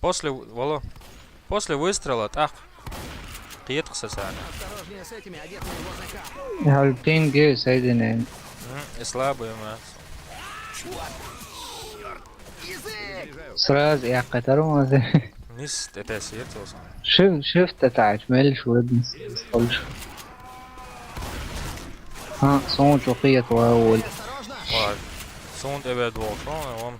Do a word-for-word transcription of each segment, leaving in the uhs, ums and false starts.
После, вало. После выстрела, так. Кхетах са царна. Ял пинге сайдинен. И слабый у нас. Сразу я катару мазе. Нис это сердце. Шиф, шифт это ач мел шведнес. Больше. А, сон чухият ва ол. Ой. Сон тебе двох, он.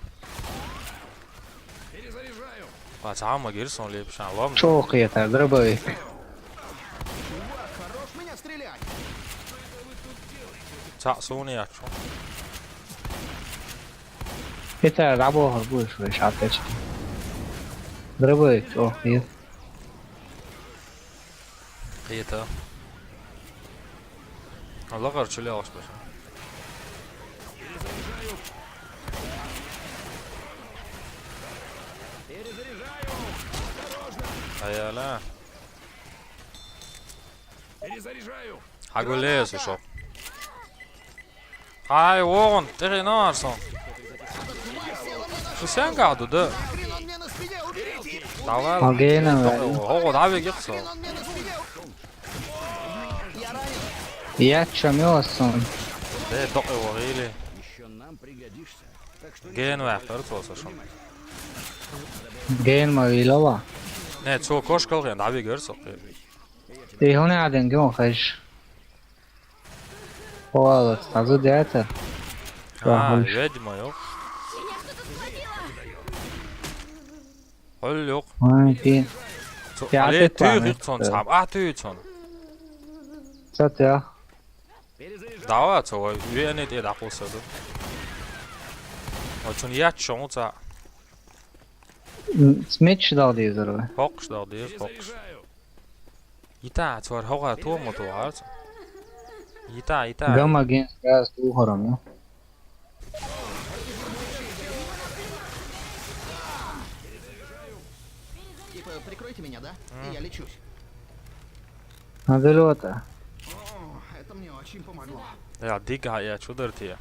А сама гирсон лепшан лом. Чухият, дробовик. Ца сони ячо. Это рабо будешь вы шапочки. Дробовик чухият. Кхета. Алла гарчули алаш баша. Аяла. Перезаряжаю. Хагулес шо. Ай, вон, тери нарсон. Шусен гаду да. Агена вали. Ого, дави гихсо. Я чамёсон. Де док его или. Еще нам пригодишься. Так что Ген вахтар цоса шо. Ген ма вилава. Не, цо кош калген, дави герсо. Ты хонэ аден ген хаш. Ола, азу дята. А, Ой. Ведьма, ёх. Ой, ёх. Ой, пи. Цо- Я Але ты ты память, цон да. сам. А, ты цон. Цо ты. Дава цо, вене те да кусаду. Ой, цон я чон ца. Смеч дал дизер. Покш да, дез покш. Ита, цвар хога туому туар. Ита, ита. Гамма ген раз тухарам, ну. Типа, прикройте меня, да? М. И я лечусь. Аделота. О, это мне очень помогло. Я дига я чудер ти.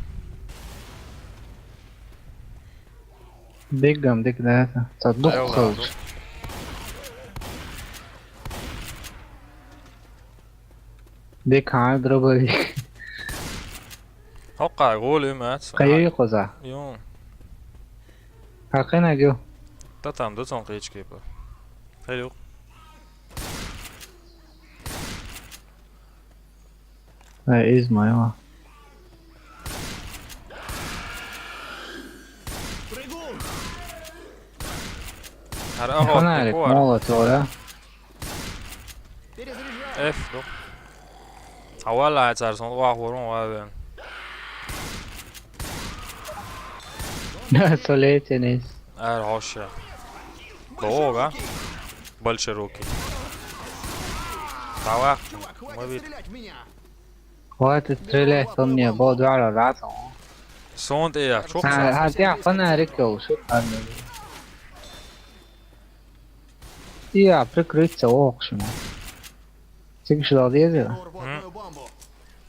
Бигам, биг дата. Та дух Айланду. кылыш. Биг хай дробовик. Хока гол имац. Кайы коза. Ё. Хакена гю. Та там да цон кычки по. Хелю. Э, из моего. Ар аго. Фонарик, молот, да? F, да. Авала цар сон ва хорон ва бен. Да, солетенис. Ар хоша. Дога. Больше руки. Давай. Мы вид. Хватит стрелять по мне, бо два раза. Сонт я, чок. А, а, я фонарик уши. Я прикрыться окшему. Цигиш дал дезер. Рвотную бомбу.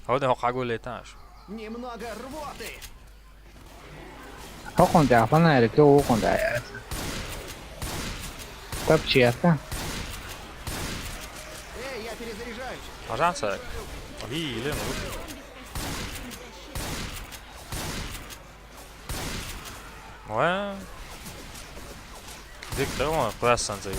Ходи хо кагу леташ. Немного рвоты. Хокон да фонарик, окон да. Тапчи ата. Эй, я перезаряжаюсь. Пожалуйста. Ви, или ну. Ва. Дик трема классан зай.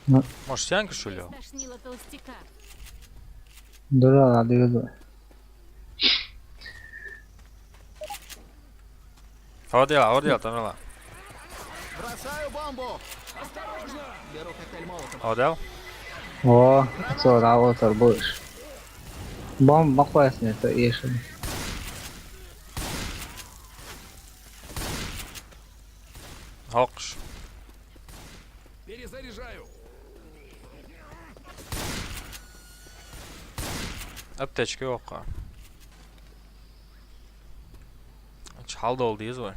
Ну, Может, сянка, что ли? Стошнило толстяка. да, да, да, да. Ходи, ходи, там была. Бросаю бомбу. Беру коктейль Молотова. Ходи. О, цо, работар будешь. Бомба классная, это ешен. Хокш. Перезаряжаю. Аптечка окка. Чалда ол дейсіз ғой.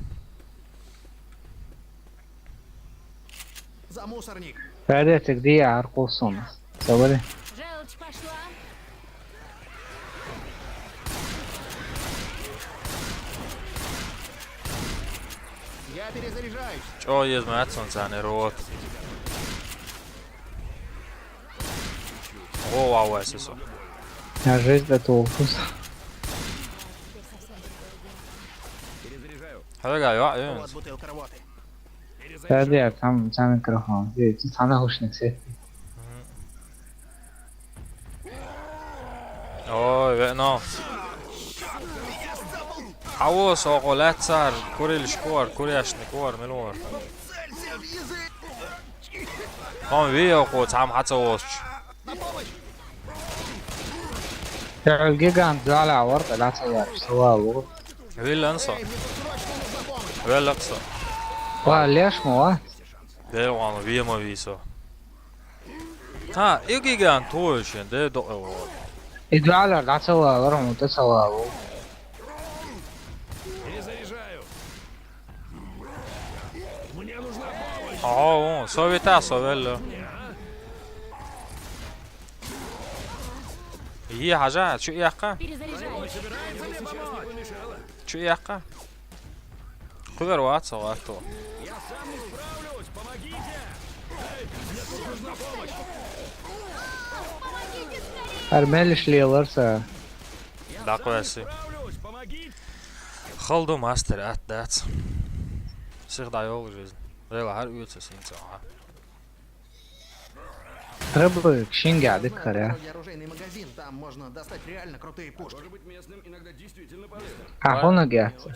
За мусорник. Фаьдетиг дий, гӀар кхуссунас. Сабаре. Желчь пошла. Я перезаряжаюсь. ЧӀо езма яц цунца нервот. О, вау, вау, сесо. Я жизнь да толкус. Хьалага, йо, йо. Вот бутылка рвоты. Фаьде, там, там микрофон. Ей, тут она наушник сеть. Ой, ве, но. Хьаво со гӀо лаьццар, курилш кор, куряшни кор, милор. Хам вио кхо цхьам хьаца воссачу. Тхьал гигант зала вар, да ца вар, сава ву. Виллан со. Веллак со. Ва, леш ма ва? Де ван вема ви со. Ха, и гигант тойшен, де до эво. И дуалар да ца вар, мута сава ву. О, о, со вита, со велла. Е, хьажа, чу якка? Перезаряжаюсь. Чу якка? Кувер вац, вац. Армелиш лелар са. Дакъвеси. Халду мастер ат дац. Сих дайол жизнь. Вела хар уйца синца. Треба шинга дикхара. Дорогий оружейный магазин. Там можно достать реально крутые пушки. Ахуна гяц.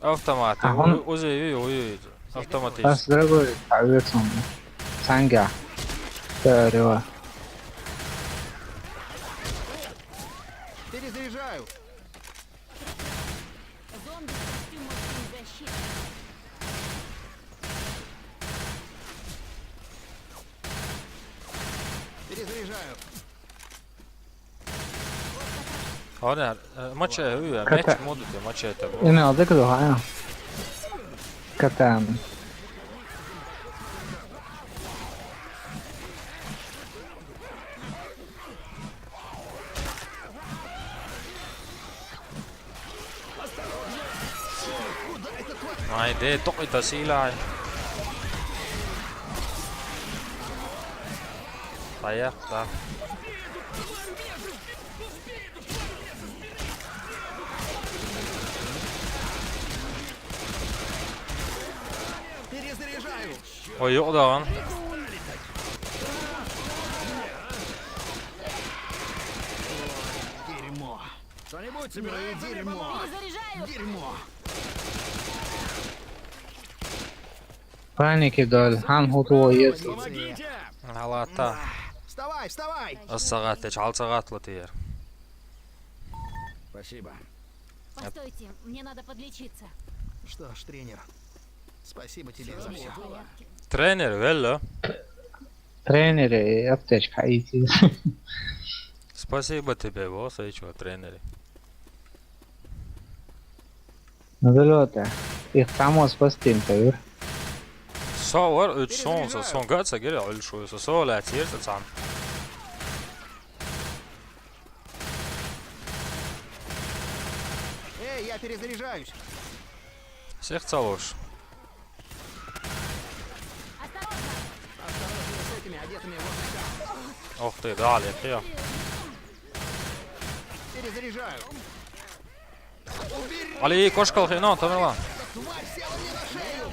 Автомат. Ахун. Узи, узи, узи. Автоматически. Ас дорогой, авиацион. Санга. Дерево. Перезаряжаю. Зомби с костюмом защиты. Перезаряжаю. Hadi, e, maçı, e, Kata- maç modu diyor, maçı tabii. Ина дикду хая. Катан. Ai, de toch niet, dat is Eli. Dayak da. Перезаряжаю. Ой, yok da lan. Дерьмо. Что-нибудь собирается, дерьмо. Перезаряжаю. Дерьмо. Паники доль. Хам хуту ес. Помогите! Halata. Вставай, вставай! Az sagat, çal sagatlı diyor. Спасибо. Постойте, мне надо подлечиться. Что ж, тренер, спасибо тебе за все. Тренер, велlo. Тренери аптечка идти. Спасибо тебе, босс, и чё, тренери. Ну, велота. Их там спасти, например. So var, üç son, so son gaza geri ölçüyor. So so la tier satsam. Эй, я перезаряжаюсь. Всех целуешь. С этими одетыми вот Ох ты, да, лепия. перезаряжаю. Ali, koş kalk, no, tamam lan. Тварь села мне на шею.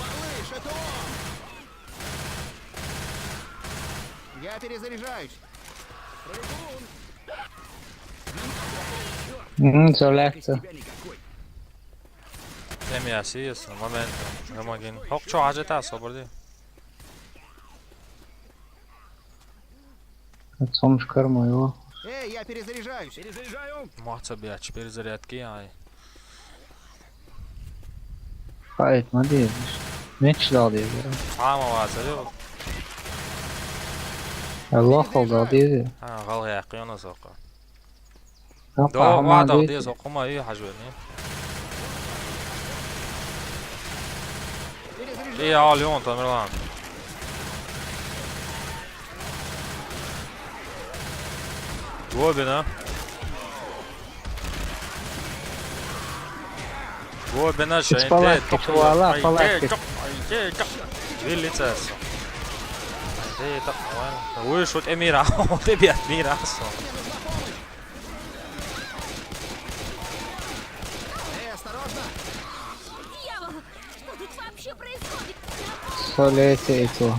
Малыш, это он. Я перезаряжаюсь. Мгм, соляция. Тебя никакой. Hem ya, siz, momentum. Hem agin. Hok çok acı ta, sabır değil. Отцом шкар моего. Эй, я перезаряжаюсь. Muhasebe aç, bir zariyatki yani. Hayır, ne diyor? Ne çiğ alıyor? Ama var, sarı yok. Allah oldu diyor. Ha, gal ya, kıyana soka. Yok, Doğru, ama adam diyor. Diye sokuma iyi hacı ne? Эй, алё, Тамерлан. Глобина. Глобина, шайнте, палатка, чувала, палатка. Вилицас. Ай, так, нормально. Вы шут эмира, вот и бьёт мира. Дьявол, что тут вообще происходит? Солете и то.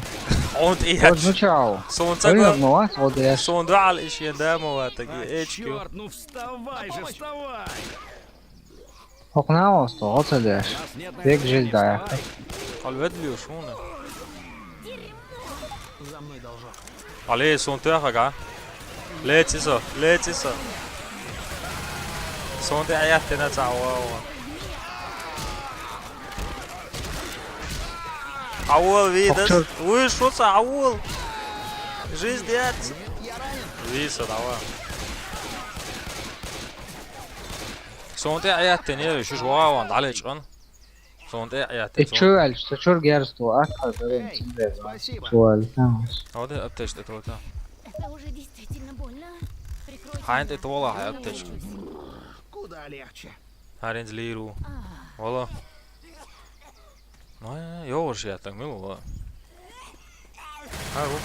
Он и Вот, ну чао. Солнце Ой, глав- ну, вот, вот я ж. Солнце ал ещё, да, мова, так и эчки. Чёрт, ну вставай же, вставай! Окна осто, вот это ж. Бег жизнь, да. Алведлю, шуна. Али, сунтуя хага. Лецисо, лецисо. Сунтуя аяттена цао. Ауыл видас. Окчур. Уй, шуца, ауыл. Жизнь дед. Виса, давай. Сунтуя аяттена, шуш вааван, далечкъан. Сонта я. Э, чё, Аль, что, чё, герсто, а, как бы, Эй, симбез, спасибо. Чё, Аль, там. А вот это аптечка, это вот, а. Это уже действительно больно. Прикройте Хайнт меня. Это вала, хай аптечка. Куда легче. Харин злиру. А. Вала. Ну, я, я уже я так мил, вала. Хару.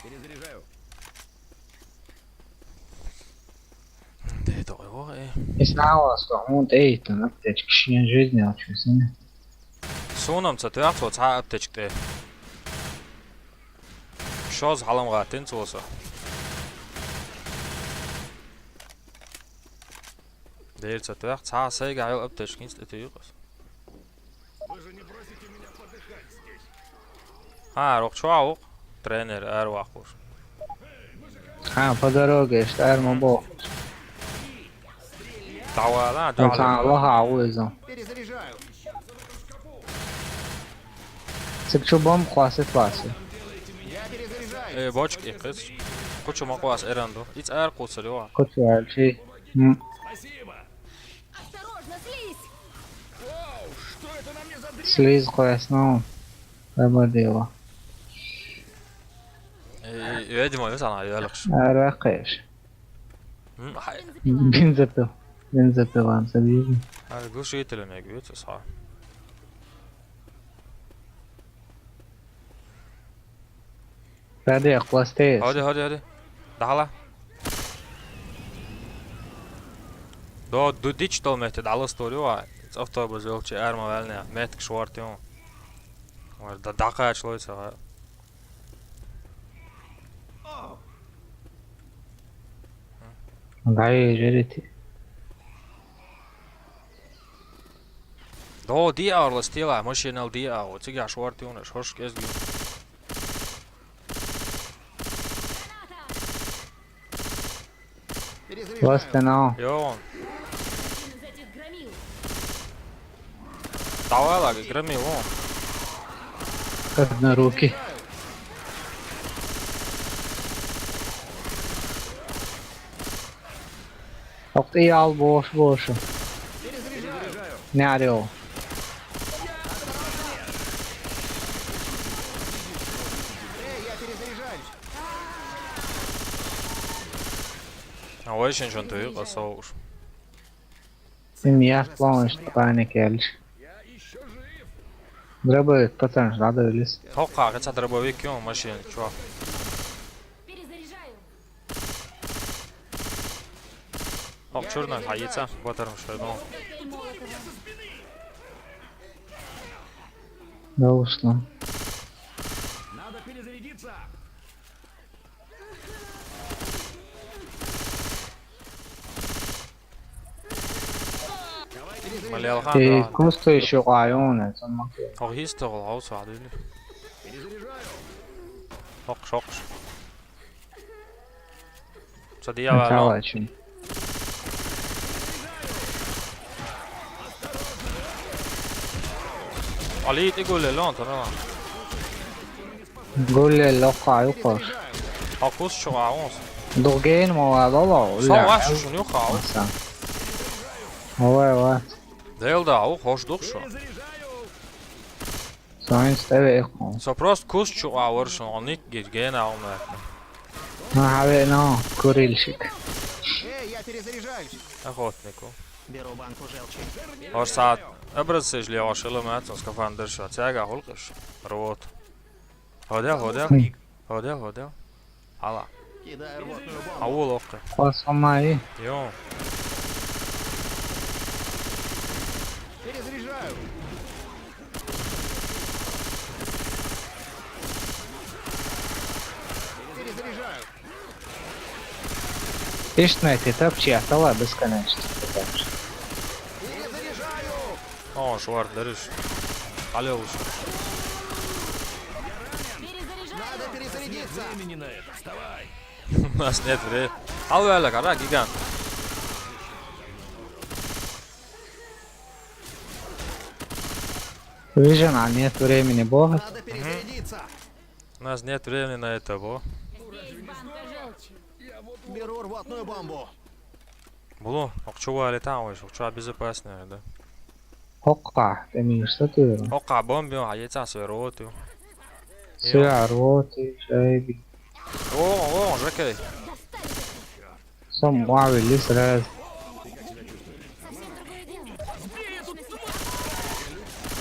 Перезаряжаю. Дэ, это, ой, ой. Эс навас, то, он, эй, то, аптечка, шин жизни, а чё, сына? Сунам, ца, ты, а, ца, аптечка, ты. Шоз халам гатын, цоса. Дэр, ца, ты, а, ца, сайга, ай, аптечка, инст, это, юкас. Вы же не бросите меня подыхать здесь. А, рохчуа ук. Тренер, эр вахуш. А, по дороге, что эр мобо. Давай, да, Сан давай. Лоха уизу. Перезаряжаю. Цик чубом классы классы. Я перезаряжаю. Э, бочки, кыс. Кучу маквас эранду. Иц эр кусарю. Кучу эр чи. М. Спасибо. Осторожно, слизь! Воу, что это на мне за дрянь? Слизь классно. Обалдела. Э, э, видимо, это она, я легче. Аракеш. М, хай. Бензопил. Бензопилам, забьём. А, глушитель у меня, говорит, сосха. Ради класс тест. Ходи, ходи, ходи. Дахала. До, до дичтол метод, ала сторю, а. Автобус ёлчи, арма валне, метк швартион. Ой, да, даха члойца. Дай, жерити. До, ди аурлас тила, машинал ди ау, цига швартион, шош кезги. Перезаряжаю. Ласт пенал. Йо. Давай, лаги, грами, о. Одноруки. Ох ты, ал, бош, бош. Перезаряжаю. Не орёл. Эй, я перезаряжаюсь. А ой, шен шон туй, косоуш. Сен я полностью паник эльш. Дробовик, пацан, надо вылез. Хоха, хотя дробовик, ё, машин, чё? Перезаряжаю. Хоп, чёрный, а яйца, батаром, что ли, ну? Да, ушло. Надо перезарядиться. Малялхан, Эй, да. Кусто ещё айон, это макет. Хох хисто, хол хаус, а, дили. Хох, шокш. Садия вала. Калачин. Али, ты гуле, лон, то, ну. Гуле лоха юкош. Акус чугавус. Дуген мова лоло. Саваш шуню хау. Ова, ова. Дел да, у хош дух шо. Тайнс тӀевеэккхун. Со просто кус чу а варшун, он ник гир гена умлатна. Ну, хьавеана, курильщик. Эй, я перезаряжаюсь. Охотнику. Беру банку желчи. Ор саат образцеш ле ошила мацун скафандр шо. Цяга хулкыш. Рот. Ходя, ходя. Хм. Ходя, ходя. Ала. Кидаю рвотную бомбу. Ау лохты. Косомай. Йо. Перезаряжаю. Перезаряжаю. Ишт на эти тапчи, а тала бесконечно. Перезаряжаю. О, шварт, дарыш. Алё, уж. Надо перезарядиться. Времени на это. Вставай. У нас нет времени. Алё, алё, кара, гигант. Вижу, а нет времени, бога. Надо перезарядиться. У нас нет времени на это, бо. Здесь банка желчи. Беру рвотную бомбу. Булу, окчу вали там, ой, окчу безопаснее, да. Окка, ты имеешь что ты? Окка, бомбио, а яйца свероту. Свероту, шайби. О, о, жекей. Сам вали сразу.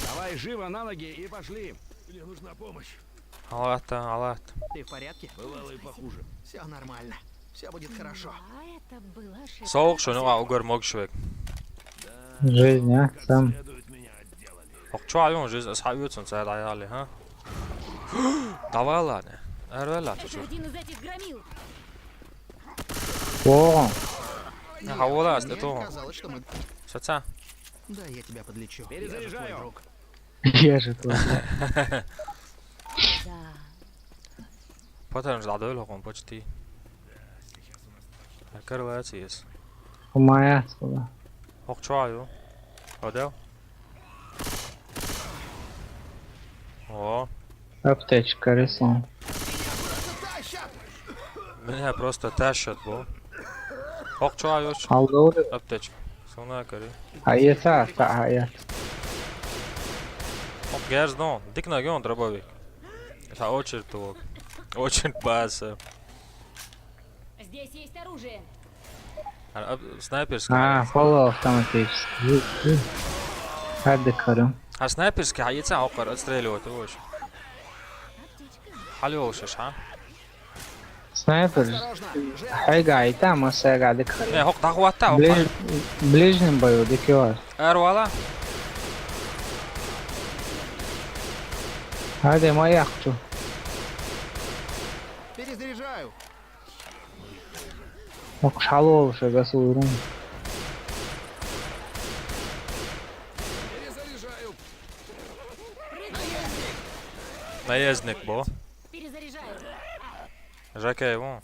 Давай живо на ноги и пошли. Мне нужна помощь. Алат, алат. Ты в порядке? Бывало и похуже. Всё нормально. Всё будет хорошо. Да, это было ошибка. Соук шуну а угар мог швек. Жизнь, а? Сам. Ох, чё, а он жизнь, а схавит он, царь, а я ли, а? Давай, ладно. Эрвела, ты чё? Это один из этих громил. О! А, вот, а, это он. Казалось, что мы... Саца. Да, я тебя подлечу. Я же твой друг. Я же твой друг. Да. Паттерн ждал, да, лохом почти. Коррелация есть. У меня было. Ох, чё, аю? Отдел? О. Аптечка, рисунок. Меня просто тащат, бо. Ох, чё, аю? Алло. Аптечка. Сона кори. А это, та, а это. Ох, герз, ну. Дик на геон дробовик. Это очередь того. Очередь база. Здесь есть оружие. А, а, снайперская. А, полуавтоматический. Хаддекарым. А снайперский, а яйца окар отстреливать, очень. Халёшиш, а? Снайпер. Хайга айта, ма сайга декарым. Не, хок дагвата, хок. Ближ-, ближнем бою декевар. Эрвала. Хайде, ма яхчу. Перезаряжаю. Ох, шалол шега сурун. Наездник бо. Перезаряжаю. Жакей вон.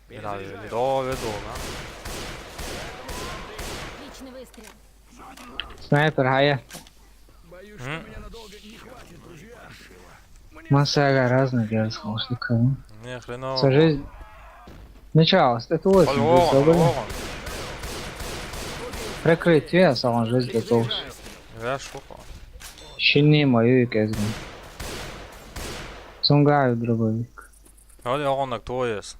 Перезаряжаю. Видал, видал, да? Отличный выстрел. Снайпер, хая. Боюсь, что меня надолго не хватит, друзья. Массага разный, я слышал, что кого. Не, хреново. Со жизнь. Начало, это очень. По-любому, по-любому. Прикрытие, а сама жизнь готов. Я шока. Щини мою и кезгу. Сунга и дробовик. Оли огонок твоес.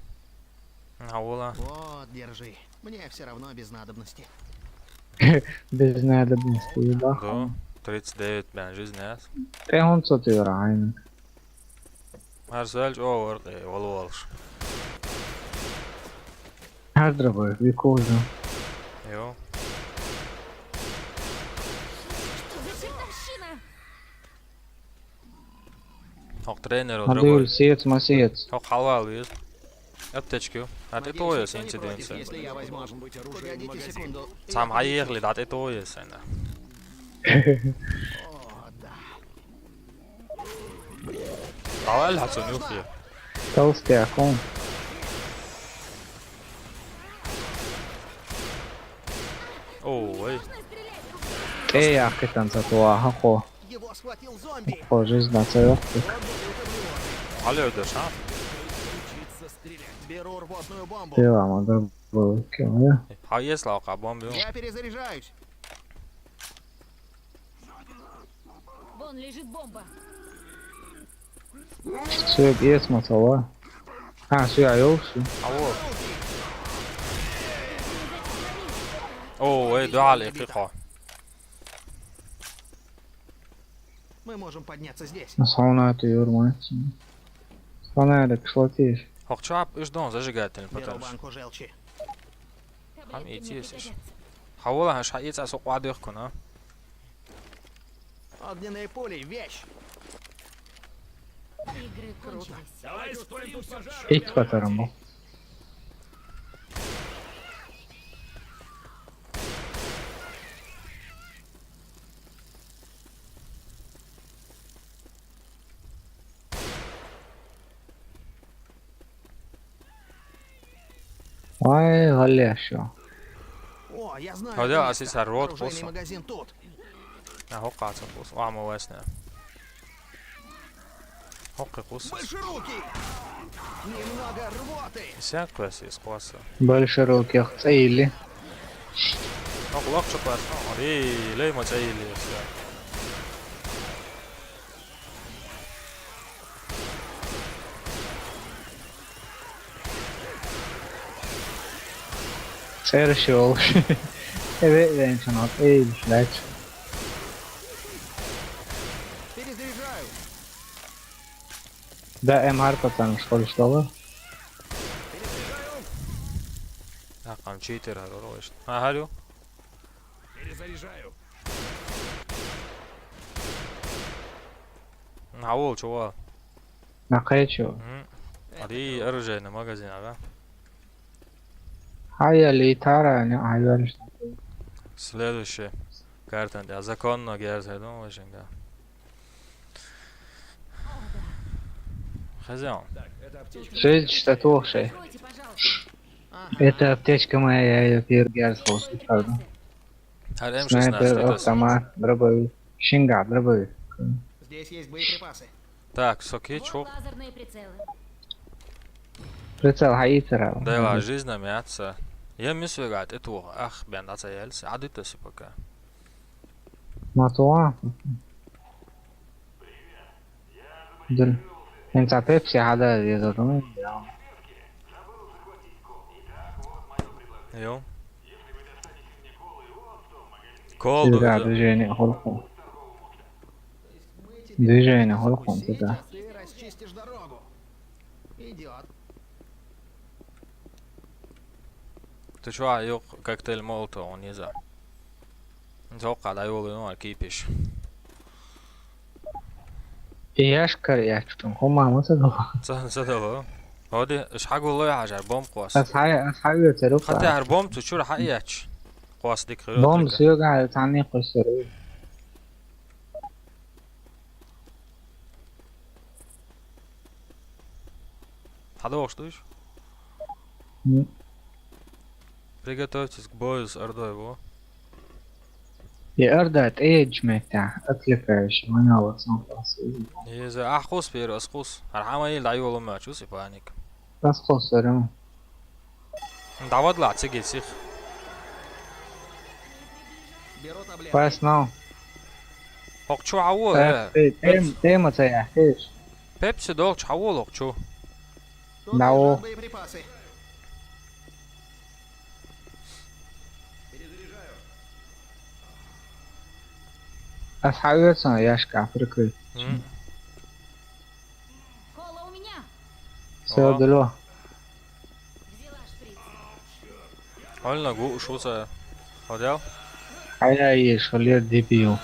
А, вола. Вот, держи. Мне всё равно без надобности. Без надобности, да? Да, тридцать девять бен жизнь, нет? Тэ хонцо ты райнак. Ар сэлж овар, э, вал валш. Ар дробовик, викоза. Йо. Что за чертовщина? Хок тренер, а другой. Сиец, ма сиец. Хок халвал виз. Аптечки. А ты то есть инциденция. Если я возьму. Погодите секунду. Сам хаехли, да ты то есть, да. О, да. Давай, ля, цу нюхи. Толстый окон. Ой. Эй, ахи там за то, ахо. Его схватил зомби. О, жизнь на целых. Алло, да, ша? Беру рвотную бомбу. Пила, мадам, был кем, я? А если алка бомбил? Я перезаряжаюсь. Вон лежит бомба. Всё, эс ма цава. А, всё, я ёлшу. Ау. О, эй, дуал и хихо. Мы можем подняться здесь. Сауна ты юрмать. Сауна это кислотишь. Хокчап, иш дон зажигательный Беру потом. Банку желчи. Хам идти здесь. Хавола хаш хаиц асо квадых куна. Огненные пули — вещь. Игры кончились. Икс патарам бу. Ой, гъалли ашо. О, я знаю. Ходи, это аси место. сарвот Оружейный косо. Магазин тут. А хокаца кус. Ва ма васна. Хокки кус. Больше руки. Немного рвоты. Исян квас из кваса. Больше руки цели. Хок лок чо квас. Ори, лей ма цели. Церши олш. Эве венчанат. Эй, блядь. Перезаряжаю. Да, эмар пацан, что ли, что ли? А, кам читер, а, ролиш. А, гарю. Перезаряжаю. Хавол, чува. На кайчу. Ари, оружейный магазин, ага. Хая литара, не, ай, Следующий. Картан, да, законно герзер, ну, очень, да. Хозяин. Жизнь что-то вообще. Откройте, пожалуйста. Это аптечка моя, я ее первый раз слышал, правда. Хар М Снайпер, шестнадцать. автомат, дробовик. Шинга, дробовик. Здесь есть боеприпасы. Так, соки, Вот чё? Лазерные прицелы. Прицел хаитера. Да, жизнь мяться. Я мисс вегат, это ах, бен, да, цаяльс, а ты то пока. Матуа. Дил. Инца пепси хада еза думаю. Йо. Кол, Сюда да. движение холку. Движение холку, сюда. Ты расчистишь дорогу. Идет. Ты чё, а, ёк, коктейль Молотова, он не за. Зока, да, ёлы, ну, а кипиш. Яшкар я чутун, хома маса дова. Ца, ца, да, во. Ходи, иш хагу лой хажар, бом квас. Ас хай, ас хай ветеру. Хотя хар бом, ты чё, ха, яч. Квас дик хрю. Бом сюга, тани кусеру. Хадо, что иш? М. Приготовьтесь к бою с Ордой, во. И Эрда это эйдж мета, отвлекающий, манял от самого. Еза, ахус, пер, асхус. Архама ил да, ёлы, мачус и паник. Расхосеру. Давад ла, цигит сих. Беру таблетку. Пас нау. Хок чё, а, во, э? Тема, тема, тема, тема. Пепси долч, а, во, лок чё? Тут Да, о. лежат боеприпасы. Ас хай ветсан, яшка, прикрыть. М. Кола у меня. Всё, О. дало. Взяла шприц. Ольна гу, шуца. Ходел? Ай, ай, ай, шолер дебил.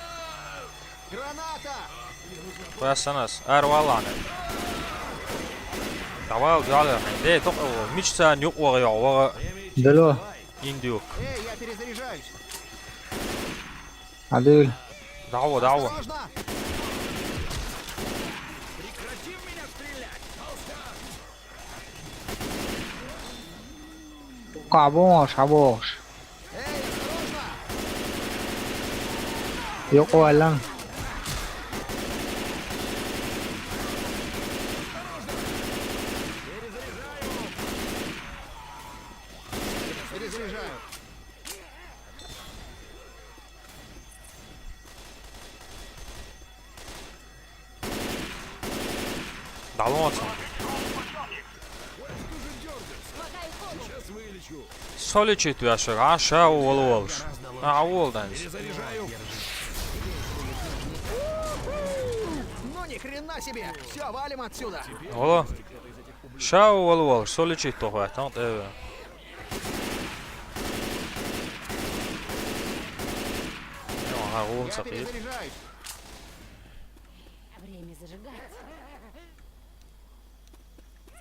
Граната! Пасанас. Ар валаны. Давай, дялы. Дэ, ток, о, мичца, нюк, о, о, о, Дало. Индюк. Эй, я перезаряжаюсь. Адыл. Давай, давай. Осторожно! Кабош, абош. Ёк, о, алан. Перезаряжаю. Дало цо. Со лечить вешар, а, ша валвалаш. А, вол данс. Ну ни хрена себе! Все, валим отсюда! Вала. Ша валвалаш, со лечить тохватан, э. Ага, вон Я сахи. Перезаряжаюсь! Время зажигать.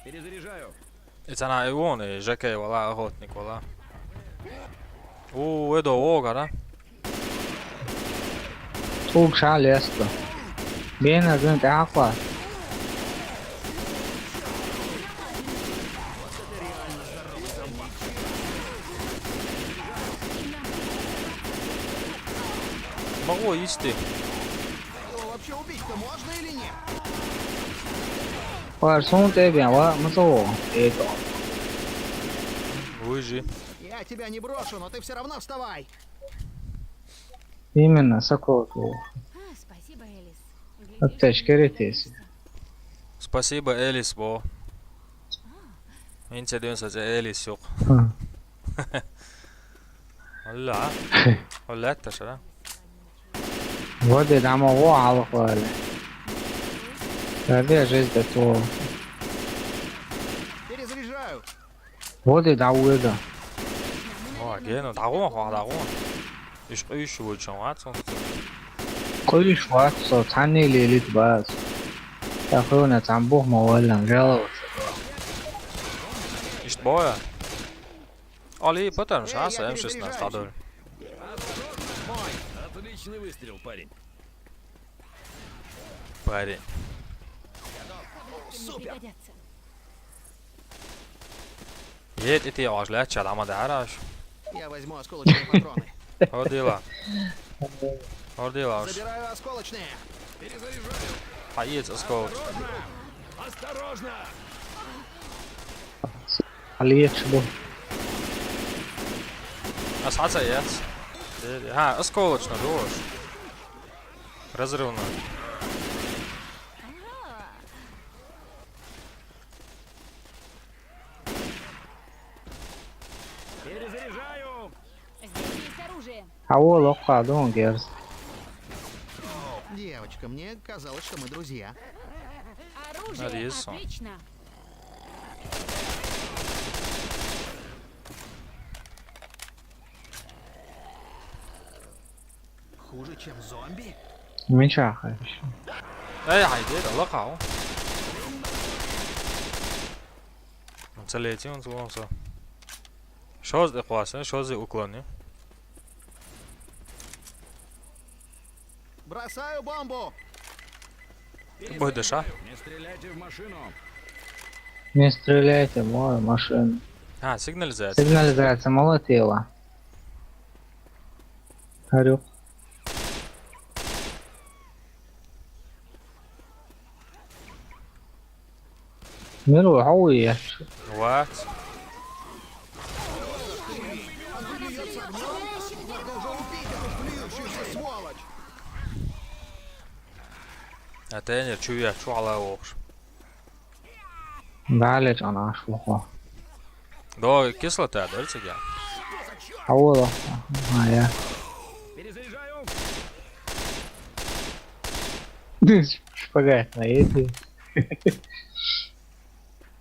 Перезаряжаю! Ицана ивон, э, жекей вала, охотник вала. У, эдо вогара. Цуг ша леста. Бена гын тӀаккха. Могу исти. Его вообще убить-то можно или нет? Вар сун тӀе бен ва мацо. Эдо. Выжи. Я тебя не брошу, но ты все равно вставай! Именно сакото. А, спасибо, Элис. Аптечка ретеси. Спасибо, Элис, бо. Инцидент, Элис, юк. Хм. Валла. Валла, это что, да? Вот и там его алкоголь. Ради жизнь такого. Перезаряжаю! Вот и да уйда. О, гена, дагон, хо, дагон. Иш, иш, вы чё, а, цон. Кулиш ватсо, цани лилит бас. Тахуна цамбух моваллан жаловаться. Иш, боя. Али, потом, Эй, сейчас, я М шестнадцать, перезаряжаюсь. Адоль. Парень. Супер. Пригодятся. Ед, ити, аж лет, чат, ама, да, араш. Я возьму осколочные патроны. Ордила. Ордила, аж. Забираю осколочные. Ха, ед, осколок. Алиет шибу. Ас хаца, ед. Ха, осколочно, душ. Разрывно. Перезаряжаю! Здесь есть оружие. Аво лоққа дон герс. Девочка, мне казалось, что мы друзья. Оружие Нарезал. Отлично. Хуже, чем зомби? Мин чахай ещё. Эй, хайди, Аллах, ау. Целетин, он сломался. Шоз де классно, шоз де уклони. Бросаю бомбу! Бой дыша. Не стреляйте в машину! Не стреляйте, мой машина. А, сигнализация. Сигнализация молотила. Харюк. Мир уйя. What? А тренер, чё я, чё ала вохш? Далее она шло. Да, кислота, да, тебя? А вот. А, я. Перезаряжаю! Шпагат на эти.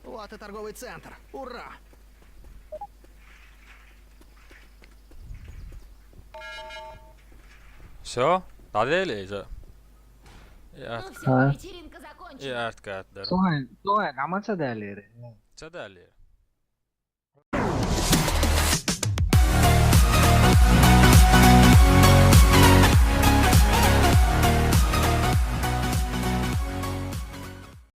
Вот и торговый центр. Ура! Все? Далее или же? Ну Я все, А. Вечеринка закончена. Я откат, да. Слухай, слухай, а мы что далее? Что далее?